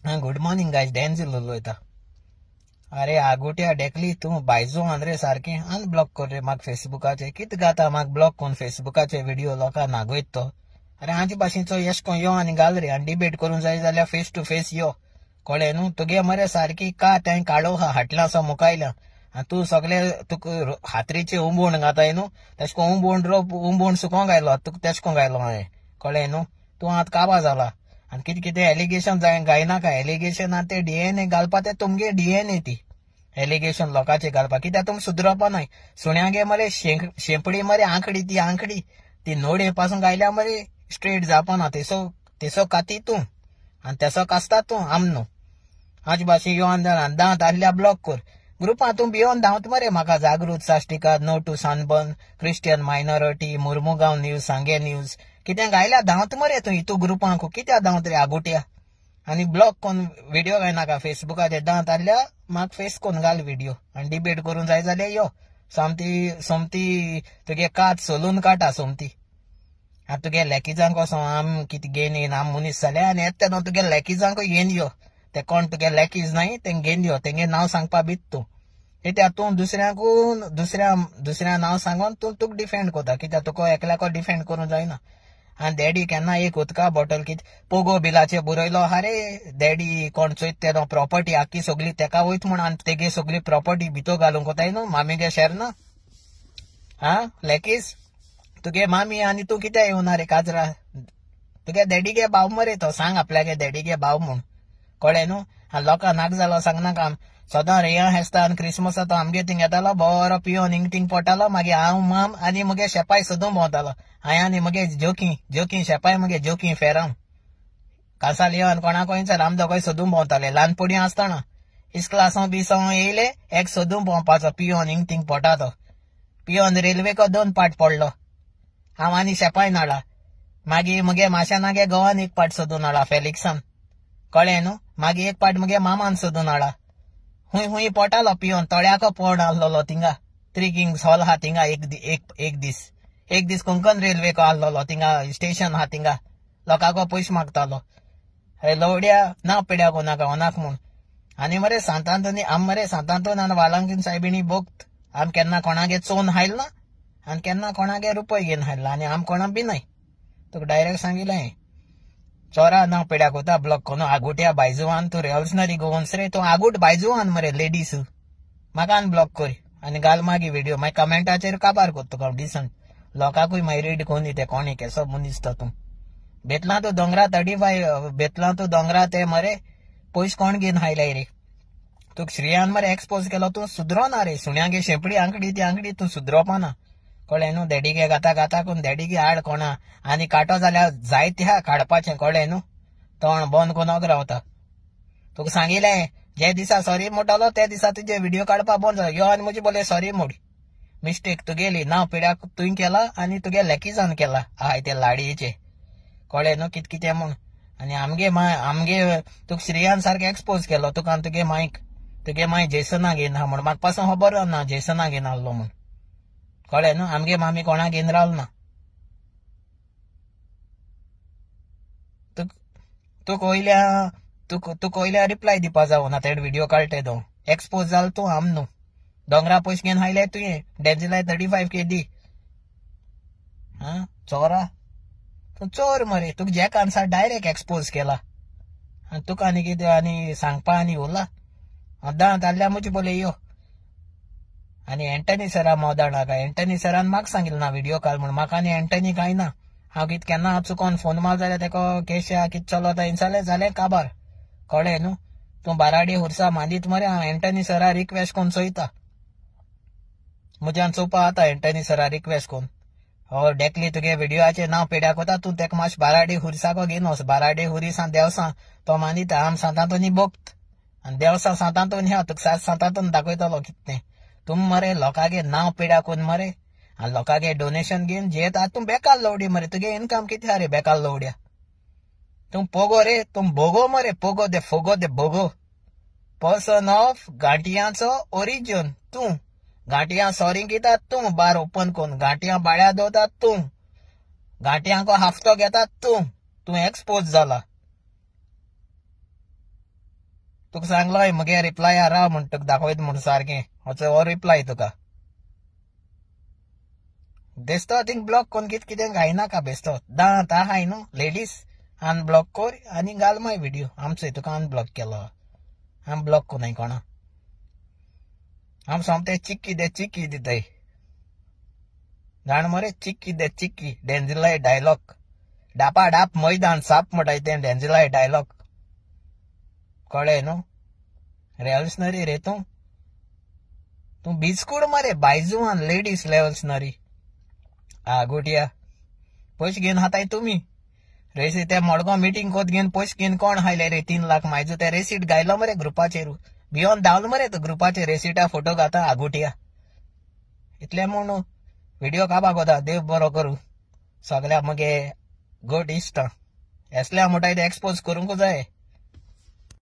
Good morning guys, डॅन्झील उलयता. अरे आगोट्या डेकली तूं बायजो आन रे सारकें अनब्लॉक कर रे म्हाका फेसबुकाचेर. कितें गाता म्हाका ब्लॉक करून फेसबुकाचे व्हिडिओ लोकांक नागयत तो. अरे आमचे भाशेचो येश कोन यो आनी घाल रे, आनी डिबेट करूंक जाय जाल्यार फेस टू फेस यो. कळ्ळें न्हू? तुगे मरे सारकी कात हांवें काडो आहा हाटलां मुखायल्या आनी तूं सगळे तुका हातरीचे उंबोण घाताय न्हू, तेश कोन उंबोण रोप उंबोण सुकोंक आयलो तुका, तेश कोन घायलो हांवें. कळ्ळें न्हू? तूं आतां काबा जाला आनी कितें कितें एलिगेशन जाय गायनाका. एलिगेशन आनी ते डीएनए घालपा, ते तुमगे डीएनए ती एलिगेशन लोकांचे घालपा. कित्याक तुमी सुदरपा नाय. सुण्यागे मरे शेंपडी मरे आंकडी, ती आंकडी ती नोडे पासून गायल्या मरे स्ट्रेट जावपा ना. तेसो तेसो काती तूं आनी तेसो कासता तूं आम न्हू. आमचे भाशेन यो आनी दांत आहल्या ब्लॉक कर ग्रुपां. तूं भियोन धांवत मरे म्हाका. Jagrut Sashtikar, no to sunburn, Christian minority, Mormugao news, Sanguem news कितें गायल्या धांवत मरे तूं हितू ग्रुपांक. कित्याक धांवत रे आगोट्या? आनी ब्लॉक कोन व्हिडिओ घायनाका फेसबुकाचेर. दांत आहल्या म्हाका फेस कोन घाल व्हिडिओ आनी डिबेट करूंक जाय जाल्यार यो. सोमती सोमती तुगे कात सोलून काडटा सोमती. आनी तुगे लेकिजांक वचोन आम कितें घेवन येवन आम मनीस जाल्या आनी येता तेन्ना तुगे लेकिजांकूय घेवन यो. ते कोण तुगे लेकीज नाय तेंगे घेवन यो, तेंगे नांव सांगपा बीत तूं. कित्याक तूं दुसऱ्यांकून दुसऱ्या दुसऱ्या नांव सांगून तूं तुका डिफेंड करता. कित्याक तुका एकल्याको डिफेंड करूंक जायना. आनी डॅडी केन्ना एक उदका बॉटल कितें पोगो बिलाचेर बरयलो आहा रे डॅडी. कोण चोयत तेन्ना प्रॉपर्टी आख्खी सगली तेका वयत म्हूण आनी तेगे सगली प्रॉपर्टी भितर घालूंक वताय न्हू मामीगे शेरना. आं लेकीज तुगे मामी आनी तूं कित्याक येवना रे काजरा? तुगे डॅडीगे भाव मरे तो, सांग आपल्यागे डॅडीगे भाव म्हूण. कळ्ळें न्हू? आनी लोकांक नाक जालो सांगनाका. आम सदां रेया हेस्ता आनी क्रिसमसा तो आमगे थिंग येतालो बरो पियोन हिंग थिंग पडटालो. मागीर हांव माम आनी मुगे शेपाय सदूं भोंवतालो. हांवें आनी मुगे जोकी जोकी शेपाय मुगे जोकी फेरांव कासाल यो आनी कोणाकूय चल आम दोगांय सदूं भोंवताले ल्हानपणी आसतना. इस्कलासांव बिसांव येयले एक सदूं भोंवपाचो पियोन हिंग थिंग पडटा तो. पियोन रेल्वेको दोन पाट पडलो हांव आनी शेपाय नाडा. मागीर मुगे माशानागे गोवान एक पाट सोदून हाडा फेलिक्सान. कळ्ळें न्हू? मागीर एक पाट मुगे मामान सोदून हाडा. हुंय हुंय पोटालो पियोन तळ्याको पोण आहलोलो थिंगा थ्री किंग्स हॉल आहा थिंगा. एक एक दीस एक दीस कोंकण रेल्वेको आहलोलो थिंगा स्टेशन आहा थिंगा लोकांको पयशे मागतालो. अरे लवड्या ना पेड्या कोणाक ओनाक म्हूण. आनी मरे सांतांतोनी आम मरे सांतांतोन आनी वालांकीन सायबिणी भोगत. आम केन्ना कोणागे चोवन हायल ना आनी केन्ना कोणागे रुपय घेवन हाडला आनी आम कोणाक बी न्हय. तुका डायरेक्ट सांगिल्लें हांवें. चोरा ना पेड्याक वता ब्लॉक कोन आगोट्या बायजुवान तूं रेवल्युशनरी गोवन्स रे तूं आगोट बायजुवान मरे लेडीज म्हाका आनी ब्लॉक कर आनी घाल मागीर व्हिडिओ. मागीर कमेंटाचेर काबार कर तुका डिसंट लोकांकूय मागीर रेड कोनी ते कोणी केसो मनीस तो तूं. बेतलां तूं दोंगरा 35 बेतलां तूं दोंगरा ते मरे पयशे कोण घेवन हायलाय रे? तुका श्रेयान मरे एक्सपोज केलो तूं सुदरोना रे. सुण्यागे शेंपडी आंकडी ती आंकडी तूं सुदरोवपा ना. कळ्ळें न्हू? डॅडीगे गाता गाता कोण डॅडीगे हाड कोणा आनी कांटो जाल्यार जायते आहा काडपाचें. कळ्ळें न्हू? तोंड बंद करून रावता. तुका सांगिल्लें जे दिसा सॉरी म्हणटालो त्या दिसा तुजे व्हिडिओ काडपा बंद जालो. यो आनी म्हजी बोले सॉरी मोड मिस्टेक तुगेली नांव पिड्याक तुवें केला आनी तुगे लेकिजान केला आहाय ते लाडयेचे. कळ्ळें न्हू कितें कितें म्हूण. आनी आमगे माय आमगे तुका श्रेयान सारकें एक्सपोज केलो तुका आनी तुगे मायक. तुगे माय जेसना घेवन आहा म्हूण म्हाका पासून खबर ना जेसना घेवन आहलो म्हूण. कळ्ळें न्हू? आमगे मामी कोणाक घेवन रावल ना. तुका वयल्या तुका वयल्या रिप्लाय दिवपा जावना तेणें व्हिडिओ काडटे तो. एक्सपोज जालो तूं आम न्हू. दोंगरा पयशे घेवन हायले तुवें डॅन्झिलाय 35K दी. आं चोरा तूं चोर मरे. तुका जॅकान सार डायरेक्ट एक्सपोज केला आनी तुका आनी कितें आनी सांगपा आनी उरला. दांत आहल्या म्हजे बोले यो. आनी एंटनी सरा मोदाण नाका. एंटनी सरान म्हाका सांगिल्लें ना व्हिडिओ काल म्हूण. म्हाका आनी एंटनी कांय ना. हांव कितें केन्ना चुकोन फोन मार जाल्यार तेका केश कितें चलता जालें जालें काबार. कळ्ळें न्हू? तूं बाराडी हुरसा मांदीत मरे. हांव एंटनी सरा रिक्वेस्ट कोन्न चोयता. म्हज्यान चोवपा जाता एंटनी सरा रिक्वेस्ट कोन्न. हय डेकली तुगे व्हिडिओचे नांव पेड्याक वता तूं तेका मातशें बाराडी हुरसाको घेवन वच. बाराडी हुरीसान देवसां तो मांदीता. आम सांतांतोनी भोगत आनी देवसां सांतांतोनी आहा तुका सात सांतांतोन दाखयतलो कितें. तूं मरे लोकांगे नांव पिड्या कोन मरे आनी लोकांगे डोनेशन घेवन जेत आतां तूं बेकार लवडी मरे. तुगे इनकम कितें आहा रे बेकार लवड्या? तूं पोगो रे, तूं भोगो मरे. पोगो दे फोगो दे भोगो पर्सन ऑफ गांठयांचो ओरिजन तूं. गांठयां सॉरी घेता तूं बार ओपन कोन. गांठयां बाळ्या दवरता तूं. गांठयांको हाफ्तो घेता तूं. तूं एक्सपोज जाला. तुका सांगलोय मगे रिप्लाय राव म्हण तुका दाखयता म्हण सारकें, हो रिप्लाय तुका. बेस्तो थिंग ब्लॉक कोन्न कितें कितें घायनाका बेस्तो, दांत आहाय न्हू लेडीज, अनब्लॉक कर आनी घाल मागीर व्हिडियो. आमचो तुका अनब्लॉक केलो, आम ब्लॉक कोन्नाय कोणा, आम सोमते चिक्की दे चिक्की दिताय जाण मरे, चिक्की दे चिक्की, डेंजिलाय डायलॉग, डापा डाप मैदान साप म्हणटाय तें डेंजिलाय डायलॉग, कळ्ळें न्हू? रेवल्युशनरी रे तूं, तूं बिस्कूट मरे बायजुवान लेडीज रेवल्युशनरी. आगोटिया पयशे घेवन खाताय तुमी रेसी, ते मडगांव मिटींग कोत घेवन पयशे घेवन कोण हायले रे 3 लाख मायजो, ते रेसीट गायलो मरे ग्रुपाचेर, भियोन धांवलो मरे तो ग्रुपाचेर रेसिटा फोटो घाता आगोटिया. इतलें म्हूण व्हिडियो काबा कोता, देव बरो करूं सगळ्या मगे गट इश्टां, एसल्या म्हणटाय ते एक्सपोज करूंक जाय.